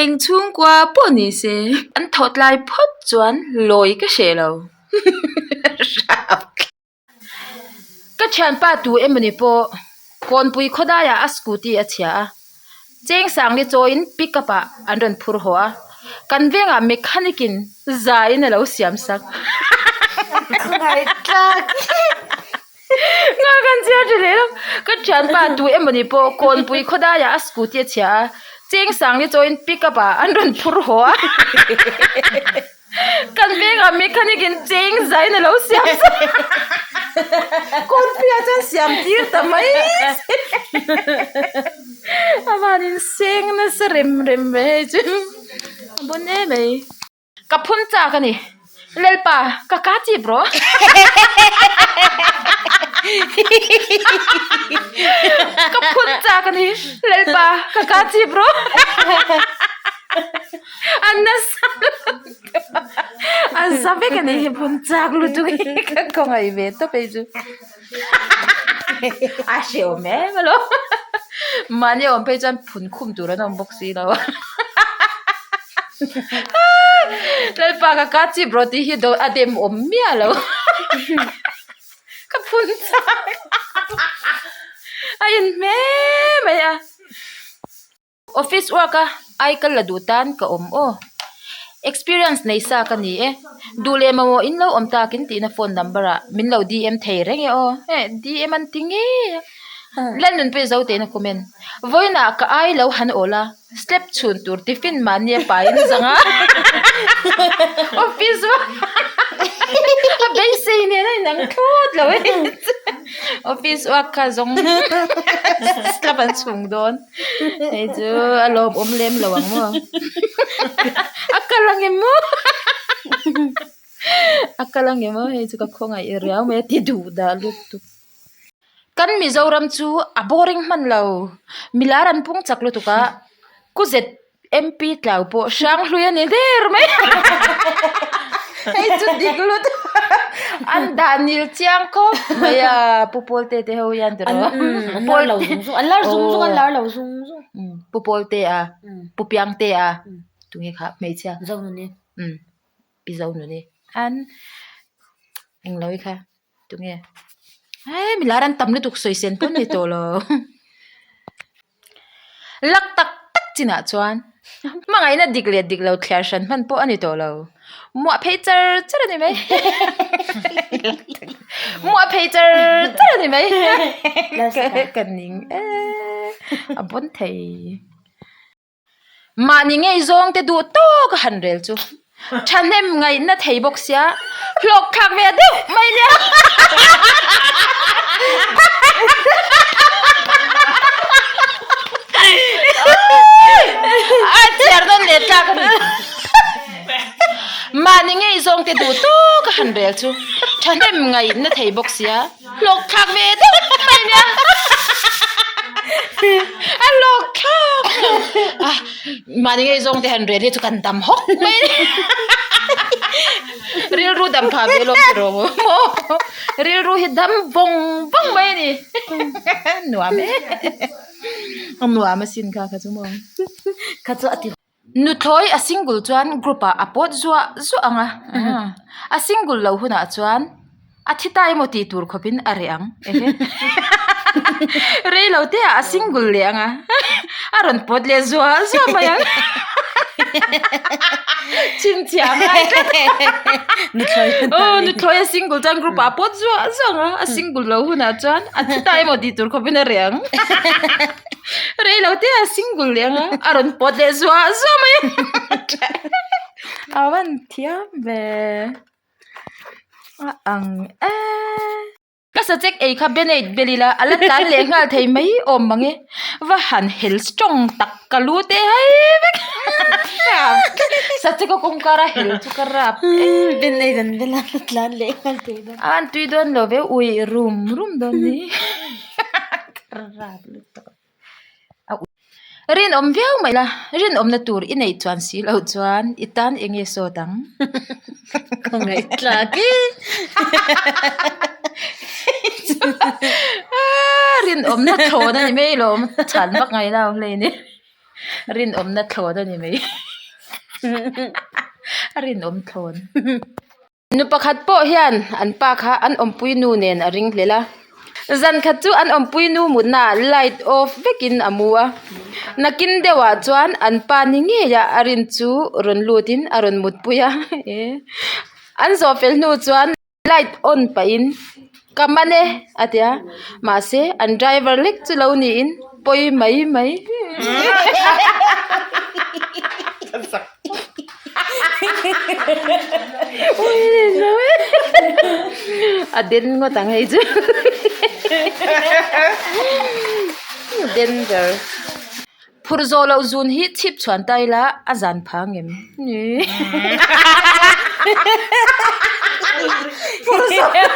Eng chhungkua pawh ni se an thawh tlai phawt chuan lawi ka hreh lo. Ka thianpa tu emawni pawh Kawnpui khawdaiah a scooty a chhia a, cheng sangli chawiin pick up ah an rawn phur haw a, kan vengah mechanic in zaiin a lo siam sak. Nga kan chhiar tha leh lo. Ka thianpa tu emawni pawh Kawnpui khawdaiah a scooty a chhia a, cheng sangli chawiin pick up ah an rawn phur haw a. Kan vengah mechanic in cheng zain a lo siam sak Kawnpuiah chuan siam tir ta mai a vanin seng nasa rem rem ve hei chu a bon em mai. Ka phun chak a ni Lalpa ka ka chip rawh ka phun chak a ni Lalpa ka ka chip rawh. A nasa lutuk a za vek a ni hi phun chak lutuk hi ka khawngaih ve tawp hei chu a hrehawm em alawm mahni a awm phei chuan phun khum tur an awm bawk si lo a Lalpa ka ka chip rawh tih hi a dem awm miah lo ka phun chak a inhmeh mai a. Office work a ai kal la duh tan ka awm aw. Experience nei sa ka ni e. Duh leh mamawh in lo awm takin tihna phone number ah min lo DM thei reng e aw. Heh DM an ti ngei a. Lalnunpuii zo tein a comment. Vawiinah ka ai lo han awl a, slap chhun tur tiffin mahni a pain zang a. Office work a beisei nen a inang thlawt lo e. Office work kha zawng slap an chhung dawn. Hei chu a lawm awm lem lo ang maw a kal ang em maw a kal ang em maw hei chu ka khawngaih riau mai a ti duh dah lutuk kan Mizoram chu a boring hman lo milar an pung chak lutuk a ku zet MP tlau pawh hrang hlui a ni der mai hei chu dik lutuk an dah nil chiang khawp mai a pu Pawlte te ho hian tiraw an lar lo zung zung an lar zung zung an lar lo zung zung pu Pawlte a pu Piangte a tunge kha hmeichhia Zonuni pi Zonuni an englo i kha tunge he milar an tam lutuk sawi sen pawn ni tawh lo. Lak tak tak chinah chuan hmangaihna dik leh dik lo thliar hran hman pawh a ni tawh lo. Muah phei char char a ni mai. Muah phei char char a ni mai. Ka ning e a bawn thei. Mahni ngei zawng te duh tawk a han rel chu thahnem ngaihna thei bawk sia hlawk thlak ve deuh mai nia. A chhiar nawn leh tlak a ni. Mahni ngei zawng te duh tawk a han rel chu thahnem ngaihna thei bawk sia. Hlawk thlak ve deuh mai nia. A hlawk thlak. Ah, mahni ngei zawng te han rel hi chu kan dam hawk mai ni. Rilru dam phah ve lawm ti rawh maw. Rilru hi dam vawng vawng mai a ni. Nuam e. Nuam asin kha kha chu maw. Kha chu a ti. Nuthlawi a single chuan group ah a pawt zuah zuah ang a, a single lo hunah chuan a thi ta emaw tih tur khawpin a reh ang ehe rei lo te ah a single leh ang a a rawn pawt leh zuah zuah mai ang chhinchhiah a ngai tlat aw nuthlawi a single chuan group ah a pawt zuah zuah ang a a single lo hunah chuan a thi ta emaw tih tur khawpin a reh ang. Rei lo te a single leh anga a rawn pawt leh zuah zuah mai a a van thiam ve a ang e ka sachek ei kha band-aid bel ila a la tlan leh nghal thei mai awm mang e va han hel strong tak ka lu te hai vek sachek a kawngkar a hel chu ka rap em band-aid an bel a la tlan leh nghal thei dawn a van tui dawn lo ve ui rum rum dawn ni. Rinawm viau mai la, rinawmna tur i neih chuan si loh chuan i tan eng nge sawt ang? Ka ngaihthlak e. Rinawmna thlawn a ni mai lawm, chhan vak ngaih lo hlei ni. Rinawmna thlawn a ni mai. A rinawm thlawn. Nu pakhat pawh hian an pa kha an awmpui nu nen a ring hlel a. Zan khat chu an awmpui nu mutna ah light off vekin a mu a. Nakin deuhah chuan an pa ni ngeiah a rin chu rawn lutin a rawn mutpui a. An zawh fel hnu chuan. Light on pahin ka man e a ti a mahse an driver lek chu lo niin pawi mai mai a den ngawt ang hei chu danger. Phurh zawh loh zun hi chhip chhuan ta ila a zan pha ngem? Phurh zawh loh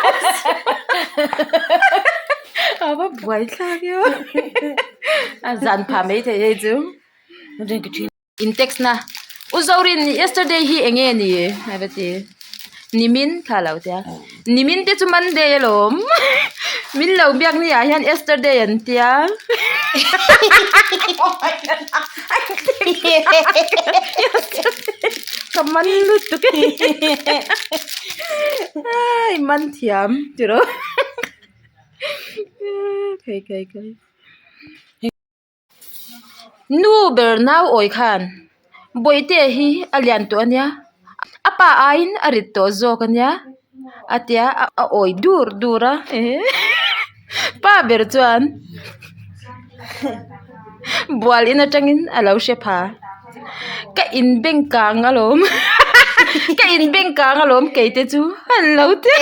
a va buai thlak emaw a zan pha mai thei hei chu. In text na U Zorin yesterday hi eng nge ni a va ti nimin kha a lo tia nimin te chu Monday alawm min lo biak ni ah hian yesterday an tia ka man lutuk e ai man thiam tiraw kai kai kai. Nu ber nau awi khan bawihte hi a lian tawh a nia a pa aiin a rit tawh zawk a nia a tia a awi dur dur a pa ber chuan bual in atangin a lo hre pha ka in beng kang alawm ka in beng kang alawm kei te chu an lo ti.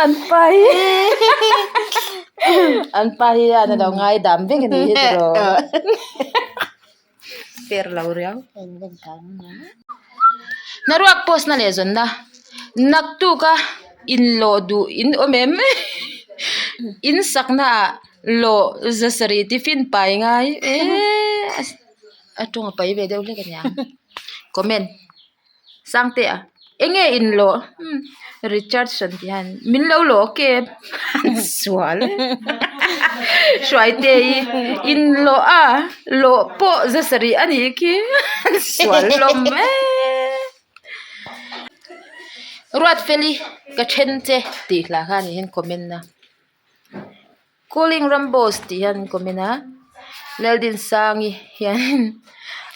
An pa hi an pa hi hian a lo ngaidam vek a ni hi tiraw per lo riau hnaruak post na leh zawnna naktuk a inlawh duh in awm em in sakna ah lawh zasarih tiffin pai ngai eee a tawng a pai ve deuh hlek a niang comment. Sangtea enge in lawh umm Richardson tih hian min lo lawh kep an sual Hruaite hi in lawh a lawh pawh za sarih a nih khi an sual hlawm eee Ruatfeli ka then che tih hla kha ni hian comment a. Calling Ramboss tih hian an comment a Laldinsangi hian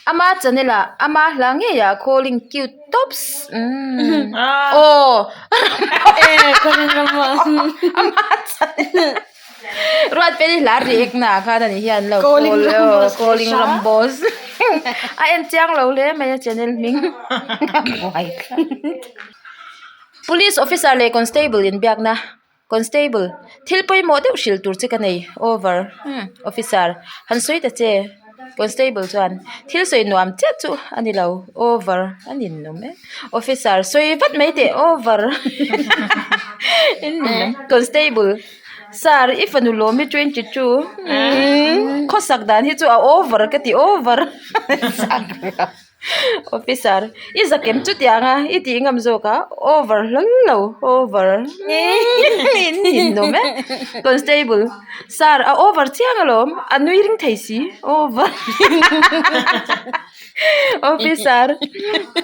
ama channel ah ama hla ngei ah calling cute tops umm aw ama channel Ruatfeli hla react na ah khan ani hian lo call calling Ramboss a en chiang lo hle mai a channel hming Police officer leh constable inbiakna. Constable, Thil pawimawh deuh hrilh tur che ka nei, over. Umm, Officer, Han sawi ta che. Constable chuan, Thil sawi nuam chiah chu a ni lo, over. A ninawm e. Officer, Sawi vat mai teh, over. Constable, Sir, i fanu lawm i 22. Umm, khawsak dan hi chu a over ka ti, over. Officer, I zakem chutiang a, i tih ngam zawk a, over hlawl lo, over ninawm e. Constable, Sir, a over chiang alawm, a nui ring thei si, over. Officer,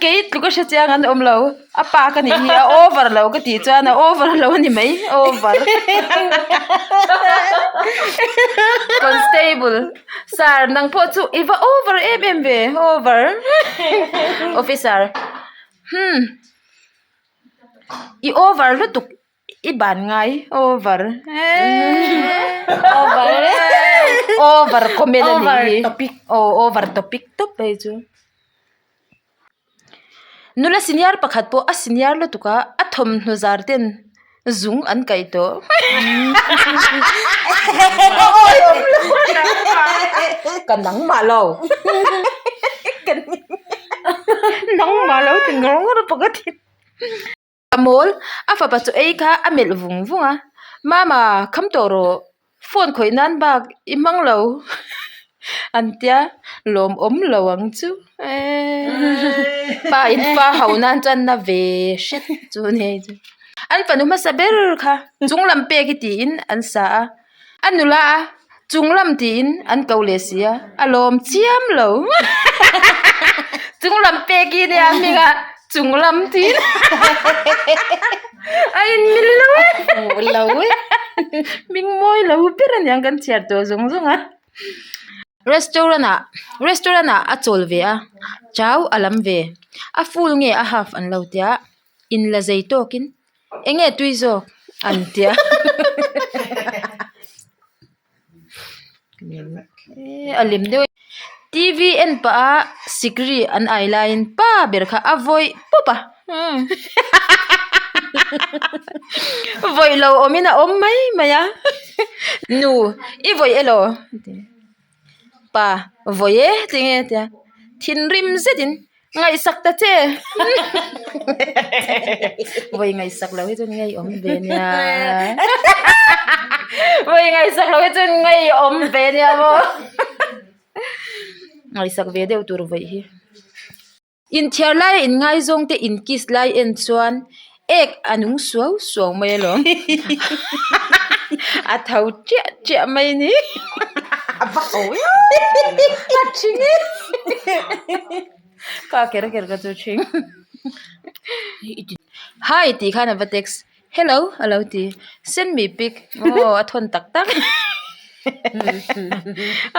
Kei tluk a hre chiang an awm lo, a pa ka nih hi a over lo ka tih chuan a over lo a ni mai, over. Constable. Sir, nang pawh chu i va over em em ve, over. Officer, Hmm, i over lutuk, i ban ngai, over. Over, over comment a nih hi. Over topic. Aw, over topic tawp hei chu. Nula senior pakhat pawh a senior lutuk a, a thawmhnaw zar ten zung an kaih tawh. Ka nangmah lo. Ka nangmah lo ti ngawr ngawr a pakhat hi. A mawl, a fapa chu ei kha a melh vung vung a, Mama, kham tawh rawh, phone khawih nan bak i hmang lo an tia, lawmawm lo ang chu eee pa in fa ho nan chuan na ve hret chu a ni hei chu. An fanu hmasa ber kha chunglam pek hi tiin an sa a, a nula a chunglam tiin an ko leh si a, a lawm chiam lo. Chunglam pek hi nia hming a chunglam tiin a inmil lo e. Lo e. Hming mawi lo ber aniang kan chhiar tawh zawng zawng a. Restaurant ah restaurant ah a chawl ve a chau a lam ve a full nge a half an lo tia in la zei tawkin eng nge tui zawk an tia a lem deuh T V en pah a sikri an ai laiin pa ber kha a vawih pawp a vawih lo awmin a awm mai mai a nu i vawih elaw pa vawih e tinge a tia thinrim zetin ngaihsak ta che vawi ngaihsak loh hi chuan ngeiawm ve nia vawi ngaihsak loh hi chuan ngeiawm ve nia maw ngaihsak ve deuh tur vawi hi. Inthiar lai a inngaizawng te in kiss lai en chuan ek a nung suau suau mai alawm a tho chiah chiah mai a ni a thing e ka ker ker ka chu thing hi tih khan a va text hello a lo ti send me pic aw a thawn tak tak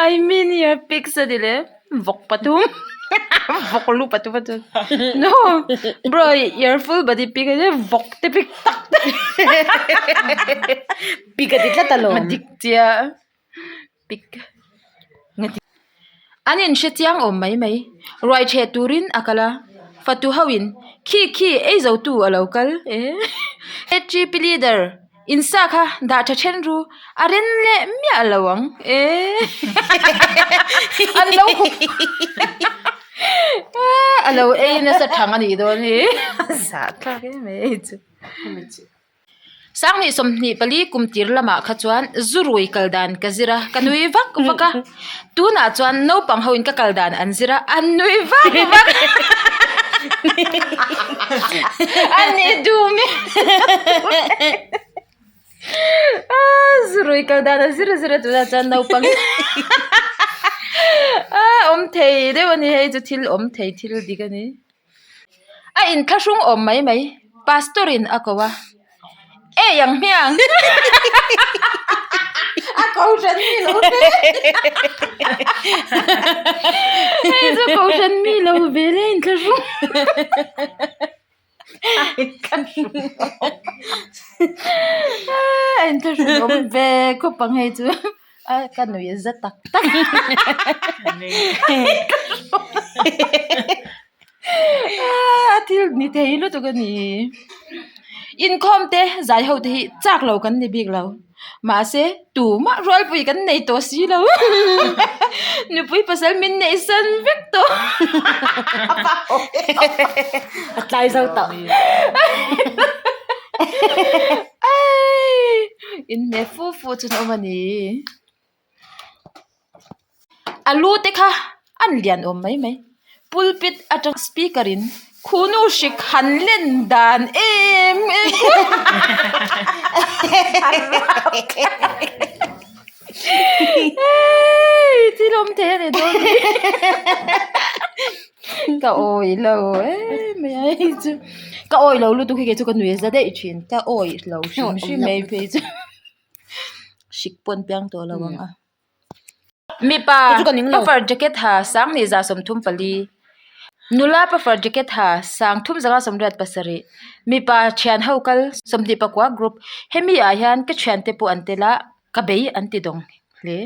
I mean your pics a ti leh vawk pathum vawk lu pathum a chuan no bro your full body pic a nia vawk te pic tak tak pic a ti tlat alawm a dik chiah pic An inhre chiang awm mai mai. Ruai ṭheh turin a kal a, fatu hoin khi khi ei zo tu a lo kal e. HGP leader insa kha dah ṭha ṭhen ru a ren leh miah lo ang e. An lo hup a lo ei nasa ṭhang a nih dawn hi. Zahthlak em mai chu. Sanghnih 24 kum tir lamah kha chuan zurui kal dan ka zir a, ka nui vak vak a. Tunah chuan naupang hoin ka kal dan an zir a, an nui vak vak a ni dum e. Zurui kal dan a zir a zir a tunah chuan naupang a awm thei deuh a ni hei chu thil awm thei thil dik a ni. A inthlahrung awm mai mai pastor in a ko a ei ang hmiang a ko hran mi lo ve hei chu ko hran mi lo ve le inthlahrung a inthlahrung awm ve khawp ang hei chu. A ka nui za tak tak a thil ni thei lutuk a ni inkhawm te zai ho te hi chak lo kan ni bik lo mahse tumah rualpui kan nei tawh si lo nupui pasal min neih san vek tawh a tlai zo tawh. Inhmeh fu fu chu an awm a ni. A lu te kha an lian awm mai mai. Pulpit atang speaker in khunu hrik han len dan em em thil awm thei a ni dawn hi ka awih lo em mai a hei chu ka awih lo lutuk hi kei chu ka nui za daih thin ka awih lo hrim hrim mai phei chu hrik pawn piang tawh lo ang a mipa puffer jacket ha sanghnih za 34 nula puffer jacket ha sang thum zanga 87 mipa thian ho kal 29 group hemi ah hian ka thiante pawh an tel a ka bei an ti dawng hle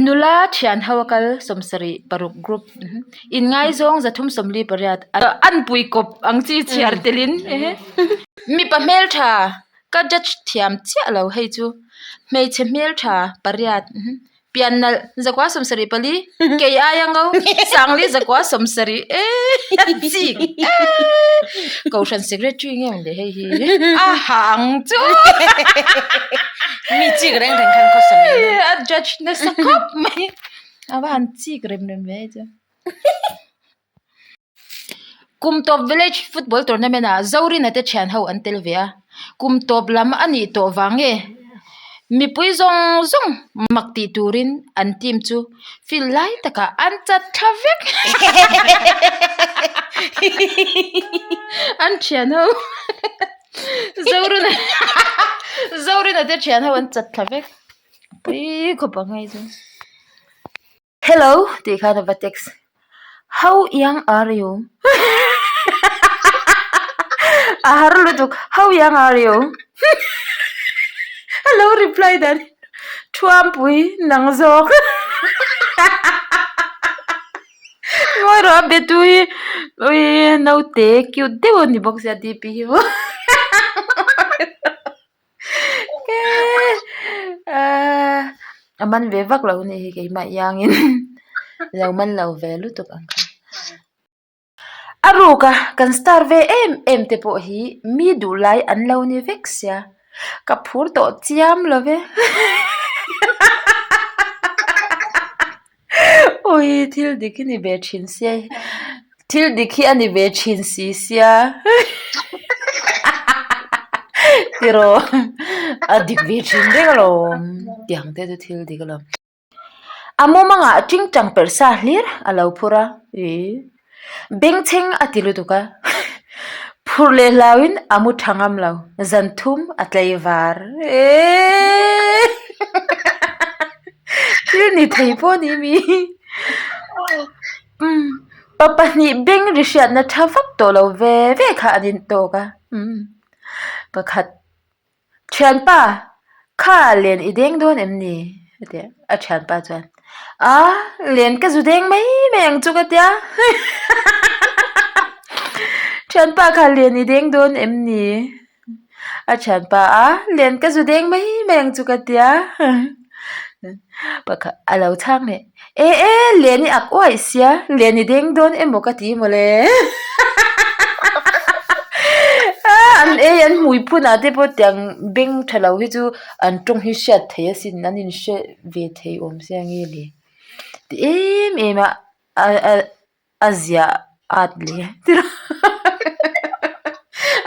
nula thian ho a kal 76 group inngaizawng 348 an pui kawp ang chi chhiar telin mipa hmeltha ka judge thiam chiah lo hei chu hmeichhe hmeltha pariat pian nalh zakua 74 kei aia ngo sangli zakua 70 eee chik eee kohhran secretary nge maw le hei hi a ha ang chu mi chik reng reng khan khawsa mai a judge nasa khawp mai a va han chik rem rem ve hei chu. Kum tawp village football tournament ah Zorina te thian ho an tel ve a, kum tawp lam a nih tawh vang nge mipui zawng zawng mak tih turin an team chu field lai takah an chat thla vek an thian ho Zorina Zorina te thian ho an chat thla vek pui khawp ang hei chu. Hello tih khan a va text how young are you a har lutuk how young are you a lo reply dan Thuampui nang zawk ngawi rawh a be tu hi ui naute cute deuh a ni bawk sia DP hi maw. A man ve vak lo anih hi keimah iangin lo man lo ve lutuk ang kha. A ruk a kan star ve em em te pawh hi mi duh lai an lo ni vek sia ka phur tawh chiam lo ve Ui thil dik hi ni ve thin sia thil dik hi a ni ve thin si sia tiraw a dik ve thin reng alawm tiang te chu thil dik alawm a mawmangah tingtang perh sa hlir a lo phur a ih bengchheng a ti lutuk a phur leh hlauhin a mu tha ngam lo zan thum a tlei var eeeee thil ni thei pawh a ni mi umm pa pahnih beng ri hriatna tha vak tawh lo ve ve kha an intawk a umm pakhat. Thianpa, kha len i deng dawn em ni? a ti a, a thianpa chuan, A, len ka zu deng mai mai ang chu ka tia. Thianpa kha len i deng dawn em ni? A thianpa, A, len ka zu deng mai mai ang chu ka tia. Pakhat a lo chhang leh, E e, len i ak uaih sia, len i deng dawn emaw ka ti mawle. An ei an hmui phunah te pawh tiang beng tha lo hi chu an tawng hi hriat theih asin an inhre ve thei awm sia nge le ti em em a a a ziah at leh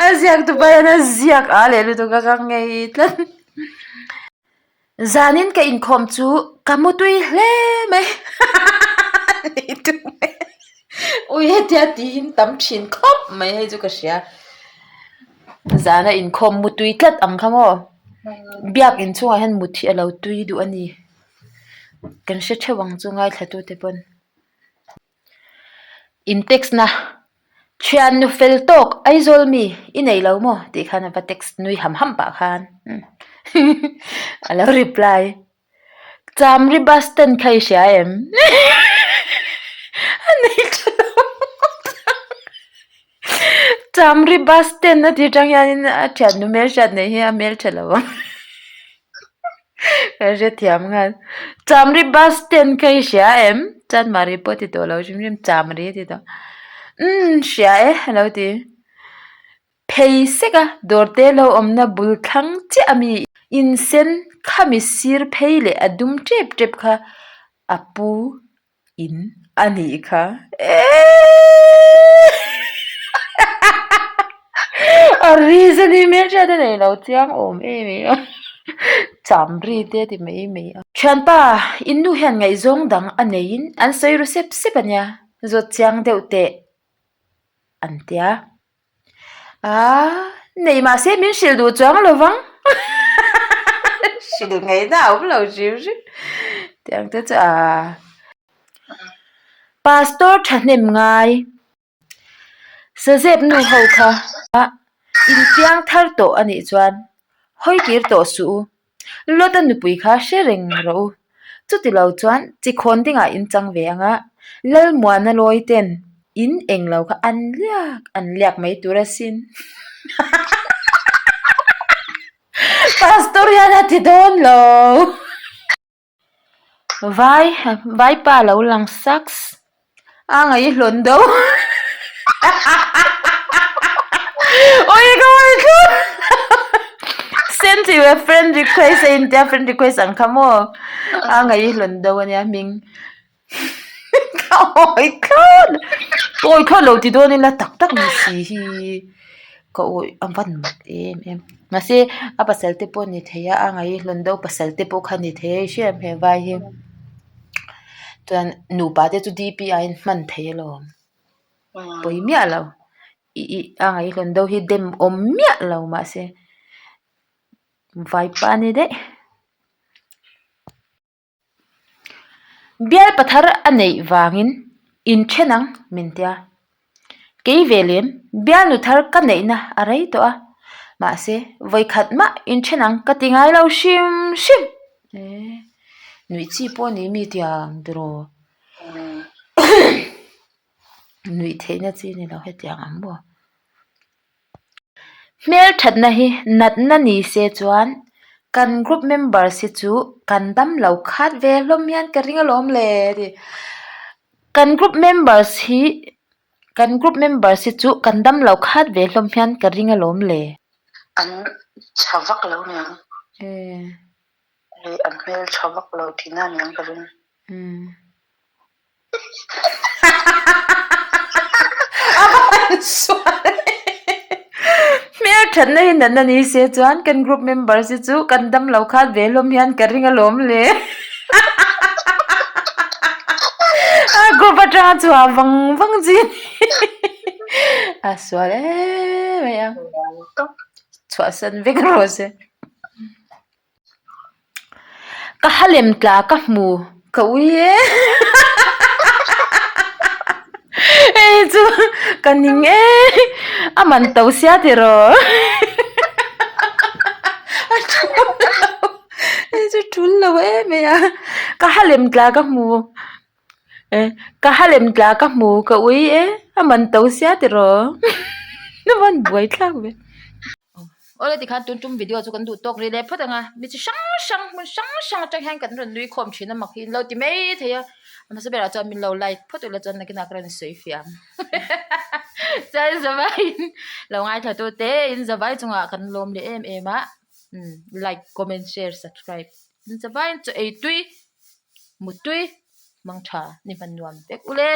a ziak tu pa hian a ziak a leh lutuk a ka ngei tlat. Zanin ka inkhawm chu ka mu tui hle mai ui hetia tiin tam thin khawp mai hei chu ka hria zana inkhawm mu tui tlat ang kha maw biak inchhungah hian mut hi a lo tui duh a ni kan hre theuh ang chu ngaithla tute pawn. In text na thiannu fel tawk Aizawl mi i nei lo maw tih khan a va text nui ham ham pah khan a lo reply Chamri bus stand kha i hria em a nei tha lo Chamri bus stand a tih atang hianin a thiannu hmelhriat neih hi a hmeltha lo ang. Ka hrethiam nghal. Chamri bus stand kha i hria em? Chanmari pawh a ti tawh lo hrim hrim Chamri a ti tawh. Umm hria e a lo ti. Phei sek a dawr te lo awmna bul thlang chiah ami insen khami sir phei leh a dum tep tep kha a pu in a nih kha eeeeee a reason hi hmelhriat a nei lo chiang awm em em a cham ri te a ti mai mai a. Thianpa in nu hian ngaihzawng dang a neiin an sawi ru sep sep a nia zawt chiang deuh teh an tia. Aaa nei mahse min hrilh duh chuang lo vang hrilh ngaihna a awm lo hrim hrim tiang te chu aa pastor thahnem ngai sazep nu ho kha inpiang thar tawh a nih chuan hawi kir tawh suh u. Lota nupui kha hre reng rawh u. Chuti lo chuan chikhawn dingah in chang ve ang a, Lalmuana lawi ten in eng lo kha an liak an liak mai tur asin. Pastor hian a ti dawn lo. Vai vaipa lo lang saks a ngaih hlawn do ui ka ngaih thlawt send you a friend request a intia friend request ang kha maw a ngaih hlawn do ania hming. Awi thlawt awi thlawt lo ti dawn ila tak tak ni si hi ka awi a van mak em em mahse a pasal te pawh ni thei a a ngaihhlawn deuh pasal te pawh kha ni thei a i hria em he vai hi chuan nupa te chu D P ah hian hman theih alawm pawi miah lo ih ih a ngaihhlawn deuh hi dem awm miah lo mahse vaipa ni daih. Bial pathar a neih vangin inthen ang min tia. Kei ve lem bialnu thar ka neihna a rei tawh a, mahse vawikhat mah inthen ang ka ti ngai lo hrim hrim. Eee nuih chi pawh a ni mi tiang tiraw nuih theihna chi a ni lo hetiang ang maw. Hmelthatna hi natna ni se chuan kan group members hi chu kan dam lo khat ve hlawm hian ka ring alawm le ti. Kan group members hi kan group members hi chu kan dam lo khat ve hlawm hian ka ring alawm le. An tha vak lo niang. Hei an hmel tha vak lo tihna niang ka ring. Hmel thatna hi natna ni se chuan kan group members hi chu kan dam lo khat ve hlawm hian ka ring alawm le. A group atanga chhuah vang vang chi a sual em mai a chhuahsan vek rawh se. Ka ha lem tla ka hmu ka ui e hei chu ka ning e a man to sia tiraw a tul lo hei chu tul lo em mai a ka ha lem tla ka hmu e ka ha lem tla ka hmu ka ui e a man to sia tiraw a van buai thlak ve. Awle tikhan tun tum video chu kan duh tawk rih leh phawt ang a, mi chi hrang hrang hmun hrang hrang atang hian kan rawn nui khawm thin a mak hi in lo ti mai thei a, a hmasa berah chuan min lo like phawt ula chuan nakinah ka rawn sawi fiah ang chuan zavaiin lo ngaithla tu te in zavai chungah kan lawm leh em em a umm like comment share subscribe in zavaiin chaw ei tui mut tui mangtha ni hman nuam vek ule.